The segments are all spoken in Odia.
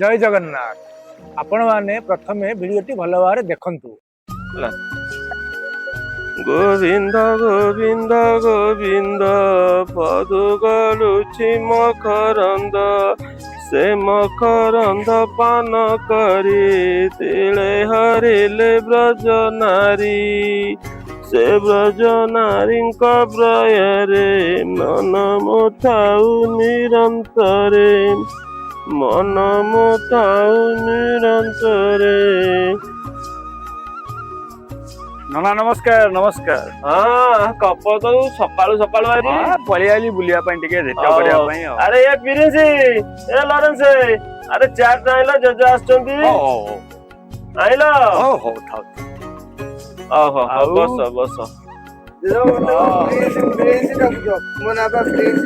ଜୟ ଜଗନ୍ନାଥ। ଆପଣମାନେ ପ୍ରଥମେ ଭିଡ଼ିଓଟି ଭଲ ଭାବରେ ଦେଖନ୍ତୁ। ହେଲା। ଗୋବିନ୍ଦ ଗୋବିନ୍ଦ ଗୋବିନ୍ଦ ପଦୁ ଗଳୁଛି ମକରନ୍ଦ, ସେ ମକରନ୍ଦ ପାନ କରି ତିଳେ ହରିଲେ ବ୍ରଜ ନାରୀ। ସେ ବ୍ରଜ ନାରୀଙ୍କ ପ୍ରୟରେ ମନ ମୁଥାଉ ନିରନ୍ତରେ, ମନ ମୁଥାଉ ନିରନ୍ତରେ। ନନା ନମସ୍କାର, ନମସ୍କାର। ହଁ କପ ତ ସକାଳୁ ସକାଳୁ ଆଜି। ହଁ, ପଳେଇ ଆଇଲି ବୁଲିବା ପାଇଁ, ଟିକେ ଭେଟ କରିବା ପାଇଁ ଆଉ। ଆରେ ଏ ପ୍ରିନ୍ସ, ଏ ଲରେନ୍ସ, ଆରେ ଚାଟ ଆଣିଲ, ଜେଜେ ଆସୁଛନ୍ତି। ହଉ ହଉ ହଉ। ଆଣିଲ? ହଉ ହଉ, ଥାଉ। ଓହୋ। ଆଉ? ବସ ବସ। ମୋ ନାଁ ପା ପ୍ରିନ୍ସ।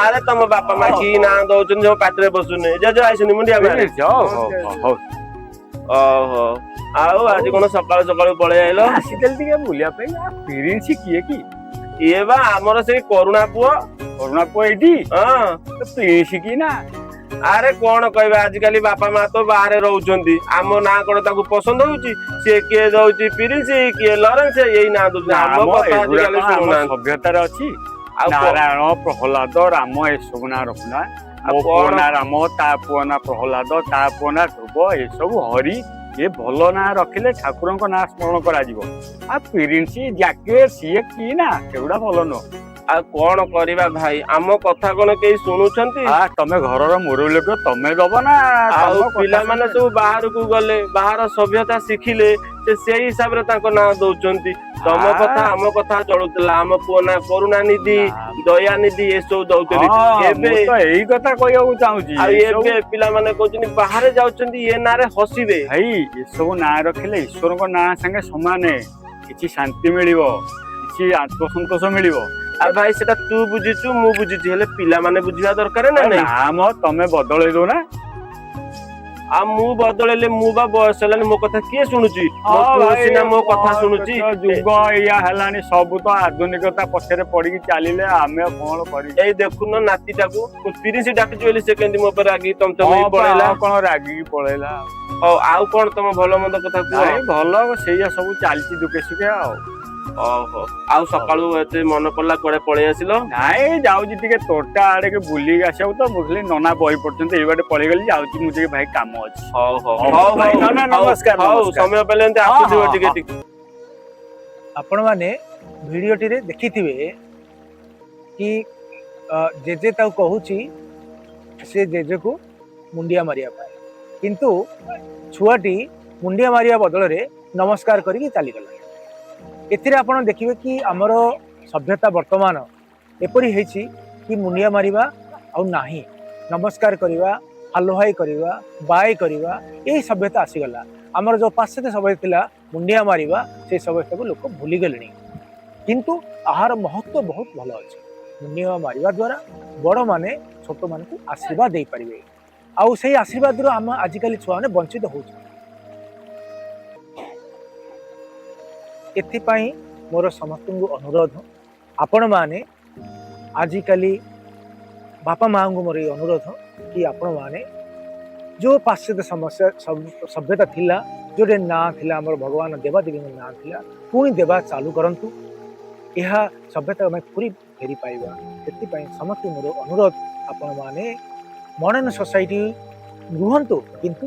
ଆରେ ତମ ବାପା ମା କି ନାଁ ଦଉଛନ୍ତି, ସବୁ ପାଟିରେ ବସୁନି। ଜେଜେ ଆଇଛନ୍ତି, ମୁଣ୍ଡିଆ ମାରେ। ହଉ ହଉ ହଉ ହଉ। ଓହୋ, ଆଉ ଆଜି କଣ ସକାଳୁ ସକାଳୁ ପଳେଇ ଆଇଲ? ଆସିଥିଲି ଟିକେ ବୁଲିବା ପାଇଁ। ଆ, ପ୍ରିନ୍ସ କିଏ କି? ଇଏ ବା ଆମର ସେଇ କରୁଣା ପୁଅ। କରୁଣା ପୁଅ ଏଇଠି? ହଁ। ପ୍ରିନ୍ସ କି ନା? ଆରେ କଣ କହିବା, ଆଜିକାଲି ବାପା ମା ତ ବାହାରେ ରହୁଛନ୍ତି, ଆମ ନାଁ କଣ ତାକୁ ପସନ୍ଦ ହଉଛି? ସିଏ କିଏ ଦଉଛି ପ୍ରିନ୍ସ, କିଏ ଲରେନ୍ସ, ଏଇ ନାଁ ଦଉଛନ୍ତି। ଆମ ଆମ କଥା ଏଗୁଡା ଆଜିକାଲି କଣ ଆମ ଶୁଣୁନାହାନ୍ତି। ସଭ୍ୟତାରେ ଅଛି? ଆଉ ନାରାୟଣ, ପ୍ରହ୍ଲାଦ, ରାମ, ଏସବୁ ନାଁ ରଖୁନା। ଆଉ ମୋ ପୁଅ କଣ? ନାଁ ରାମ, ତା ପୁଅ ନାଁ ପ୍ରହ୍ଲାଦ, ତା ପୁଅ ନାଁ ଧ୍ରୁବ, ଏସବୁ ହରି। ଏ ଭଲ ନାଁ ରଖିଲେ ଠାକୁରଙ୍କ ନାଁ ସ୍ମରଣ କରାଯିବ। ଆଉ ପ୍ରିନ୍ସ, ଜ୍ୟାକେଟ, ସିଏ କି ନା, ସେଗୁଡା ଭଲ ନୁହଁ। ଆଉ କଣ କରିବା ଭାଇ, ଆମ କଥା କଣ କେହି ଶୁଣୁଛନ୍ତି? ଆ, ତମେ ଘରର ମୁରବି ଲୋକ, ତମେ ଦବ ନା। ଆଉ ତମ କଥା ପିଲାମାନେ ଶୁଣିବେ। ସବୁ ବାହାରକୁ ଗଲେ, ବାହାର ସଭ୍ୟତା ଶିଖିଲେ, ସେ ସେଇ ହିସାବରେ ତାଙ୍କ ନାଁ ଦଉଛନ୍ତି। ତମ କଥା ଆମ କଥା ଚଳୁଥିଲା, ଆମ ପୁଅ ନାଁ କରୁଣାନିଧି, ନା। ଦୟାନିଧି, ଏସବୁ ଦଉଛନ୍ତି। ହଁ, ଏବେ ମୁଁ ତ ଏଇ କଥା କହିବାକୁ ଚାହୁଁଛି। ଆଉ ଏସବୁ ଏବେ ପିଲାମାନେ କହୁଛନ୍ତି ବାହାରେ ଯାଉଛନ୍ତି, ଏ ନାଁରେ ହସିବେ। ଭାଇ, ଏସବୁ ନାଁ ରଖିଲେ ଈଶ୍ୱରଙ୍କ ନାଁ ସାଙ୍ଗେ ସମାନ। କିଛି ଶାନ୍ତି ମିଳିବ, କିଛି ଆତ୍ମସନ୍ତୋଷ ମିଳିବ। ଆଉ ଭାଇ, ସେଟା ତୁ ବୁଝିଛୁ, ମୁଁ ବୁଝିଛି, ହେଲେ ପିଲାମାନେ ବୁଝିବା ଦରକାର ନା ନାଇଁ? ନା ମ, ତମେ ବଦଳେଇ ଦଉନା। ଆଉ ମୁଁ ବଦଳେଇଲେ ମୁଁ ବା ବୟସ ହେଲାଣି, ମୋ କଥା କିଏ ଶୁଣୁଛି? ମୋ ହଁ ପୁଅ ଭାଇ, ସିନା ମୋ କଥା କଣ ଶୁଣୁଛି। ତ ଯୁଗ ଏଇଆ ହେଲାଣି, ସବୁ ତ ଆଧୁନିକତା ପଛରେ ପଡିକି ଚାଲିଲେ, ଆମେ ଆଉ କଣ କରିବୁ? ଏଇ ଦେଖୁନ ନାତିଟାକୁ, ମୁଁ ପ୍ରିନ୍ସ ଡାକୁଛି ବୋଲି ସେ କେମିତି ମୋ ଉପରେ ରାଗିକି ତମ ତମ ହଁ ହେଇ ପା, ପଳେଇଲା। ଆଉ କଣ ରାଗିକି ପଳେଇଲା। ହଉ, ଆଉ କଣ ତମ ଭଲ ମନ୍ଦ କଥା କୁହ। ନାଇଁ, ଭଲ ସେଇଆ ସବୁ ଚାଲିଛି ଦୁଃଖେ ସୁଖେ ଆଉ। ଓହୋ, ଆଉ ସକାଳୁ ଏତେ ମନେ ପଡିଲା, କୁଆଡେ ପଳେଇ ଆସିଲ? ନାଇଁ, ଯାଉଛି ଟିକେ ତୋଟା ଆଡେ ବୁଲିକି ଆସିବାକୁ ତ। ମୁଁ କହିଲି ନନା ବହି ପଢୁଛନ୍ତି, ଏଇ ବାଟେ ପଳେଇଗଲି। ଯାଉଛି ମୁଁ ଟିକେ ଭାଇ, କାମ ଅଛି। ହଉ ହଉ। ହଉ, ହଉ। ଭାଇ, ହଉ। ନନା, ହଉ, ନମସ୍କାର, ହଉ। ନମସ୍କାର। ସମୟ ପାଇଲେ ଏମିତି ହଁ, ଆସୁଥିବ ହଁ, ଟିକେ ହଁ। ଟିକେ। ଆପଣମାନେ ଭିଡ଼ିଓଟିରେ ଦେଖିଥିବେ କି ଜେଜେ ତାକୁ କହୁଛି ସେ ଜେଜେକୁ ମୁଣ୍ଡିଆ ମାରିବା ପାଇଁ, କିନ୍ତୁ ଛୁଆଟି ମୁଣ୍ଡିଆ ମାରିବା ବଦଳରେ ନମସ୍କାର କରିକି ଚାଲିଗଲା। ଏଥିରେ ଆପଣ ଦେଖିବେ କି ଆମର ସଭ୍ୟତା ବର୍ତ୍ତମାନ ଏପରି ହେଇଛି କି ମୁଣ୍ଡିଆ ମାରିବା ଆଉ ନାହିଁ, ନମସ୍କାର କରିବା, ହାଲୋ ହାଇ କରିବା, ବାଏ କରିବା, ଏଇ ସଭ୍ୟତା ଆସିଗଲା। ଆମର ଯେଉଁ ପାଶ୍ଚାତ୍ୟ ସଭ୍ୟତା ଥିଲା ମୁଣ୍ଡିଆ ମାରିବା, ସେଇ ସଭ୍ୟତାକୁ ଲୋକ ଭୁଲିଗଲେଣି। କିନ୍ତୁ ଏହାର ମହତ୍ଵ ବହୁତ ଭଲ ଅଛି। ମୁଣ୍ଡିଆ ମାରିବା ଦ୍ୱାରା ବଡ଼ମାନେ ଛୋଟମାନଙ୍କୁ ଆଶୀର୍ବାଦ ଦେଇପାରିବେ, ଆଉ ସେଇ ଆଶୀର୍ବାଦରୁ ଆମ ଆଜିକାଲି ଛୁଆମାନେ ବଞ୍ଚିତ ହେଉଛନ୍ତି। ଏଥିପାଇଁ ମୋର ସମସ୍ତଙ୍କୁ ଅନୁରୋଧ, ଆପଣମାନେ ଆଜିକାଲି ବାପା ମାଆଙ୍କୁ ମୋର ଏଇ ଅନୁରୋଧ କି ଆପଣମାନେ ଯେଉଁ ପାଶ୍ଚାତ୍ୟ ସମସ୍ୟା ସଭ୍ୟତା ଥିଲା, ଯେଉଁଠି ନାଁ ଥିଲା ଆମର ଭଗବାନ ଦେବାଦେବୀଙ୍କ ନାଁ ଥିଲା, ପୁଣି ଦେବା ଚାଲୁ କରନ୍ତୁ। ଏହା ସଭ୍ୟତା ଆମେ ପୁଣି ଫେରି ପାଇବା। ସେଥିପାଇଁ ସମସ୍ତଙ୍କୁ ମୋର ଅନୁରୋଧ, ଆପଣମାନେ ମଡ଼ର୍ଣ୍ଣ ସୋସାଇଟି ରୁହନ୍ତୁ, କିନ୍ତୁ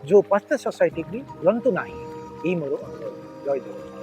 ଯେଉଁ ପାଶ୍ଚାତ୍ୟ ସୋସାଇଟି ବି ଭୁଲନ୍ତୁ ନାହିଁ। ଏଇ ମୋର ଅନୁରୋଧ। ଜୟ ଜଗନ୍ନାଥ।